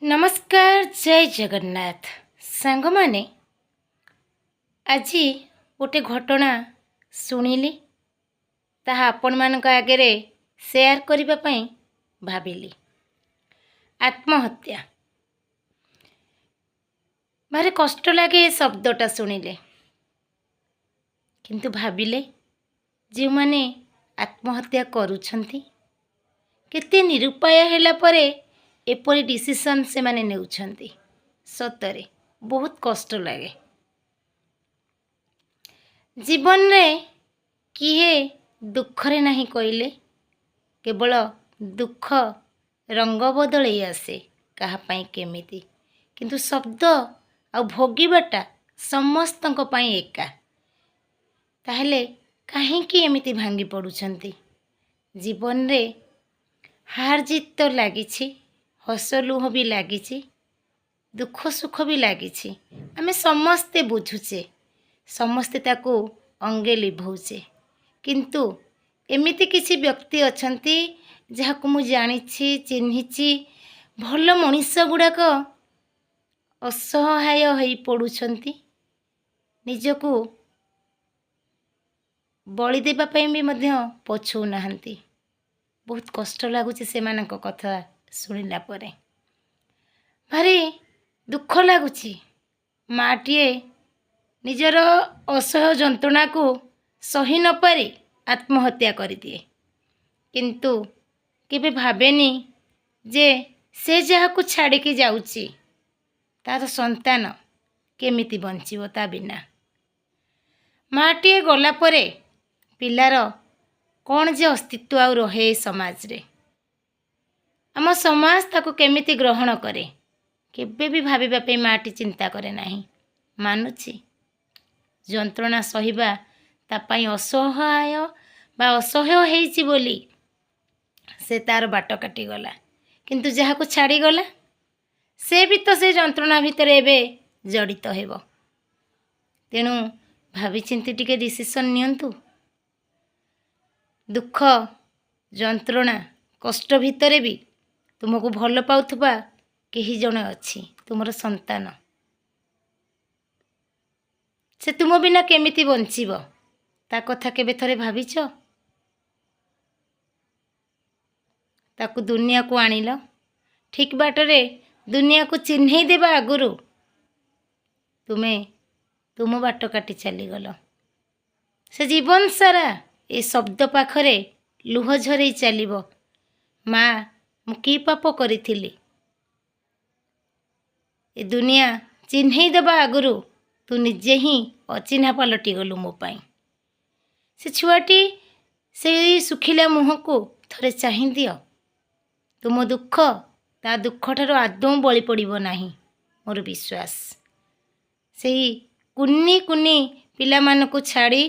ନମସ୍କାର, ଜୟ ଜଗନ୍ନାଥ ସାଙ୍ଗମାନେ। ଆଜି ଗୋଟେ ଘଟଣା ଶୁଣିଲି, ତାହା ଆପଣମାନଙ୍କ ଆଗରେ ସେୟାର କରିବା ପାଇଁ ଭାବିଲି। ଆତ୍ମହତ୍ୟା, ଭାରି କଷ୍ଟ ଲାଗେ ଏ ଶବ୍ଦଟା ଶୁଣିଲେ। କିନ୍ତୁ ଭାବିଲେ, ଯେଉଁମାନେ ଆତ୍ମହତ୍ୟା କରୁଛନ୍ତି, କେତେ ନିରୁପାୟ ହେଲା ପରେ ଏପରି ଡିସିସନ୍ ସେମାନେ ନେଉଛନ୍ତି। ସତରେ ବହୁତ କଷ୍ଟ ଲାଗେ। ଜୀବନରେ କିଏ ଦୁଃଖରେ ନାହିଁ କହିଲେ? କେବଳ ଦୁଃଖ ରଙ୍ଗ ବଦଳେଇ ଆସେ କାହା ପାଇଁ କେମିତି, କିନ୍ତୁ ଶବ୍ଦ ଆଉ ଭୋଗିବାଟା ସମସ୍ତଙ୍କ ପାଇଁ ଏକା। ତାହେଲେ କାହିଁକି ଏମିତି ଭାଙ୍ଗି ପଡ଼ୁଛନ୍ତି? ଜୀବନରେ ହାର ଜିତ୍ ତ ଲାଗିଛି, ହସ ଲୁହ ବି ଲାଗିଛି, ଦୁଃଖ ସୁଖ ବି ଲାଗିଛି। ଆମେ ସମସ୍ତେ ବୁଝୁଛେ, ସମସ୍ତେ ତାକୁ ଅଙ୍ଗେ ଲିଭଉଛେ। କିନ୍ତୁ ଏମିତି କିଛି ବ୍ୟକ୍ତି ଅଛନ୍ତି, ଯାହାକୁ ମୁଁ ଜାଣିଛି, ଚିହ୍ନିଛି, ଭଲ ମଣିଷ ଗୁଡ଼ାକ ଅସହାୟ ହେଇ ପଡ଼ୁଛନ୍ତି, ନିଜକୁ ବଳି ଦେବା ପାଇଁ ବି ମଧ୍ୟ ପଛଉନାହାନ୍ତି। ବହୁତ କଷ୍ଟ ଲାଗୁଛି ସେମାନଙ୍କ କଥା ଶୁଣିଲା ପରେ, ଭାରି ଦୁଃଖ ଲାଗୁଛି। ମାଆଟିଏ ନିଜର ଅସହ୍ୟ ଯନ୍ତ୍ରଣାକୁ ସହି ନପାରି ଆତ୍ମହତ୍ୟା କରିଦିଏ, କିନ୍ତୁ କେବେ ଭାବେନି ଯେ ସେ ଯାହାକୁ ଛାଡ଼ିକି ଯାଉଛି, ତାର ସନ୍ତାନ କେମିତି ବଞ୍ଚିବ ତା ବିନା। ମାଆଟିଏ ଗଲା ପରେ ପିଲାର କ'ଣ ଯେ ଅସ୍ତିତ୍ୱ ଆଉ ରହେ ଏ ସମାଜରେ? ଆମ ସମାଜ ତାକୁ କେମିତି ଗ୍ରହଣ କରେ, କେବେ ବି ଭାବିବା ପାଇଁ ମାଆଟି ଚିନ୍ତା କରେ ନାହିଁ। ମାନୁଛି, ଯନ୍ତ୍ରଣା ସହିବା ତା ପାଇଁ ଅସହାୟ ବା ଅସହ୍ୟ ହେଇଛି ବୋଲି ସେ ତାର ବାଟ କାଟିଗଲା। କିନ୍ତୁ ଯାହାକୁ ଛାଡ଼ିଗଲା, ସେ ବି ତ ସେ ଯନ୍ତ୍ରଣା ଭିତରେ ଏବେ ଜଡ଼ିତ ହେବ। ତେଣୁ ଭାବିଚିନ୍ତି ଟିକେ ଡିସିସନ୍ ନିଅନ୍ତୁ। ଦୁଃଖ, ଯନ୍ତ୍ରଣା, କଷ୍ଟ ଭିତରେ ବି ତୁମକୁ ଭଲ ପାଉଥିବା କେହି ଜଣେ ଅଛି, ତୁମର ସନ୍ତାନ। ସେ ତୁମ ବିନା କେମିତି ବଞ୍ଚିବ, ତା କଥା କେବେ ଥରେ ଭାବିଛ? ତାକୁ ଦୁନିଆକୁ ଆଣିଲ, ଠିକ୍ ବାଟରେ ଦୁନିଆକୁ ଚିହ୍ନେଇ ଦେବା ଆଗରୁ ତୁମେ ତୁମ ବାଟ କାଟି ଚାଲିଗଲ। ସେ ଜୀବନ ସାରା ଏ ଶବ୍ଦ ପାଖରେ ଲୁହ ଝରେଇ ଚାଲିବ, ମା, ମୁଁ କି ପାପ କରିଥିଲି? ଏ ଦୁନିଆ ଚିହ୍ନେଇ ଦେବା ଆଗରୁ ତୁ ନିଜେ ହିଁ ଅଚିହ୍ନା ପାଲଟିଗଲୁ ମୋ ପାଇଁ। ସେ ଛୁଆଟି ସେଇ ଶୁଖିଲା ମୁହଁକୁ ଥରେ ଚାହିଁ ଦିଅ। ତୁମ ଦୁଃଖ ତା ଦୁଃଖଠାରୁ ଆଦୌ ବଳି ପଡ଼ିବ ନାହିଁ, ମୋର ବିଶ୍ୱାସ। ସେଇ କୁନି କୁନି ପିଲାମାନଙ୍କୁ ଛାଡ଼ି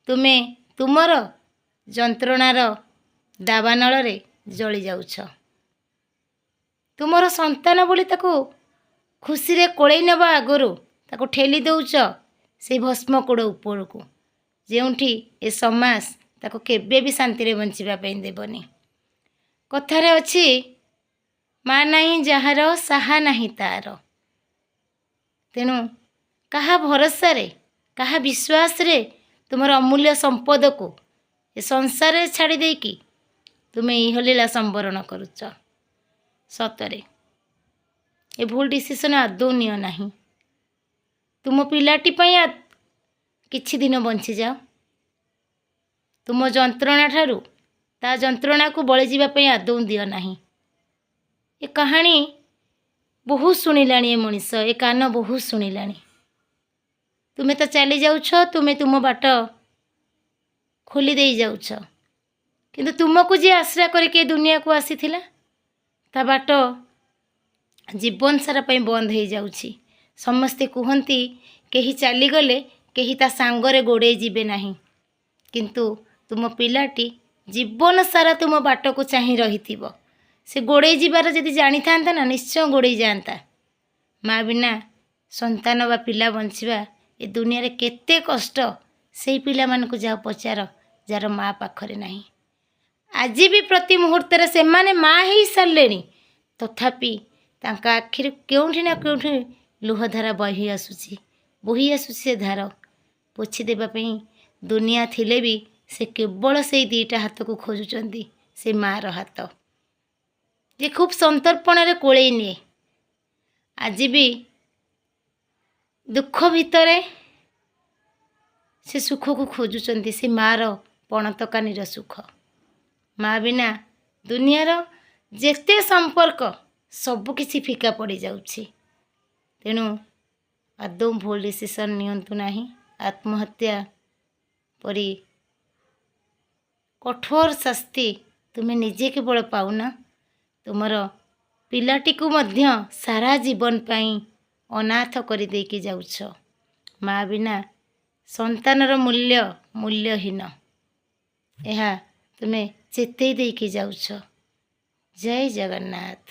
ତୁମେ ତୁମର ଯନ୍ତ୍ରଣାର ଦାବାନଳରେ ଜଳି ଯାଉଛ। ତୁମର ସନ୍ତାନ ବୋଲି ତାକୁ ଖୁସିରେ କୋଳେଇ ନେବା ଆଗରୁ ତାକୁ ଠେଲି ଦେଉଛ ସେଇ ଭସ୍ମକୂଡ଼ ଉପରକୁ, ଯେଉଁଠି ଏ ସମାଜ ତାକୁ କେବେ ବି ଶାନ୍ତିରେ ବଞ୍ଚିବା ପାଇଁ ଦେବନି। କଥାରେ ଅଛି, ମା ନାହିଁ ଯାହାର, ସାହା ନାହିଁ ତାର। ତେଣୁ କାହା ଭରସାରେ, କାହା ବିଶ୍ୱାସରେ ତୁମର ଅମୂଲ୍ୟ ସମ୍ପଦକୁ ଏ ସଂସାରରେ ଛାଡ଼ି ଦେଇକି ତୁମେ ଇହଲୀଳା ସମ୍ବରଣ କରୁଛ? ସତରେ ଏ ଭୁଲ ଡିସିସନ୍ ଆଦୌ ନିଅ ନାହିଁ। ତୁମ ପିଲାଟି ପାଇଁ କିଛି ଦିନ ବଞ୍ଚିଯାଅ। ତୁମ ଯନ୍ତ୍ରଣା ଠାରୁ ତା ଯନ୍ତ୍ରଣାକୁ ବଳିଯିବା ପାଇଁ ଆଦୌ ଦିଅ ନାହିଁ। ଏ କାହାଣୀ ବହୁତ ଶୁଣିଲାଣି ଏ ମଣିଷ, ଏ କାନ ବହୁତ ଶୁଣିଲାଣି। ତୁମେ ତ ଚାଲି ଯାଉଛ, ତୁମେ ତୁମ ବାଟ ଖୋଲି ଦେଇ ଯାଉଛ, କିନ୍ତୁ ତୁମକୁ ଯିଏ ଆଶ୍ରା କରିକି ଏ ଦୁନିଆକୁ ଆସିଥିଲା, ତା ବାଟ ଜୀବନ ସାରା ପାଇଁ ବନ୍ଦ ହେଇଯାଉଛି। ସମସ୍ତେ କୁହନ୍ତି, କେହି ଚାଲିଗଲେ କେହି ତା ସାଙ୍ଗରେ ଗୋଡ଼େଇ ଯିବେ ନାହିଁ। କିନ୍ତୁ ତୁମ ପିଲାଟି ଜୀବନ ସାରା ତୁମ ବାଟକୁ ଚାହିଁ ରହିଥିବ। ସେ ଗୋଡ଼େଇ ଯିବାର ଯଦି ଜାଣିଥାନ୍ତା ନା, ନିଶ୍ଚୟ ଗୋଡ଼େଇ ଯାଆନ୍ତା। ମା ବିନା ସନ୍ତାନ ବା ପିଲା ବଞ୍ଚିବା ଏ ଦୁନିଆରେ କେତେ କଷ୍ଟ, ସେଇ ପିଲାମାନଙ୍କୁ ଯାଅ ପଚାର, ଯାହାର ମା ପାଖରେ ନାହିଁ। ଆଜି ବି ପ୍ରତି ମୁହୂର୍ତ୍ତରେ ସେମାନେ ମା ହେଇସାରିଲେଣି, ତଥାପି ତାଙ୍କ ଆଖିରୁ କେଉଁଠି ନା କେଉଁଠି ଲୁହଧାରା ବହି ଆସୁଛି, ବୋହି ଆସୁଛି। ସେ ଧାର ପୋଛି ଦେବା ପାଇଁ ଦୁନିଆ ଥିଲେ ବି ସେ କେବଳ ସେଇ ଦୁଇଟା ହାତକୁ ଖୋଜୁଛନ୍ତି, ସେ ମାଆର ହାତ ଯେ ଖୁବ୍ ସନ୍ତର୍ପଣରେ କୋଳେଇ ନିଏ। ଆଜି ବି ଦୁଃଖ ଭିତରେ ସେ ସୁଖକୁ ଖୋଜୁଛନ୍ତି, ସେ ମାଆର ପଣତକାନିର ସୁଖ। ମା ବିନା ଦୁନିଆର ଯେତେ ସମ୍ପର୍କ ସବୁକିଛି ଫିକା ପଡ଼ିଯାଉଛି। ତେଣୁ ଆଦୌ ଭୁଲ ଡିସିସନ୍ ନିଅନ୍ତୁ ନାହିଁ। ଆତ୍ମହତ୍ୟା ପରି କଠୋର ଶାସ୍ତି ତୁମେ ନିଜେ କେବଳ ପାଉନା, ତୁମର ପିଲାଟିକୁ ମଧ୍ୟ ସାରା ଜୀବନ ପାଇଁ ଅନାଥ କରିଦେଇକି ଯାଉଛ। ମା ବିନା ସନ୍ତାନର ମୂଲ୍ୟ ମୂଲ୍ୟହୀନ, ଏହା ତୁମେ ଚେତେଇ ଦେଇକି ଯାଉଛ। ଜୟ ଜଗନ୍ନାଥ।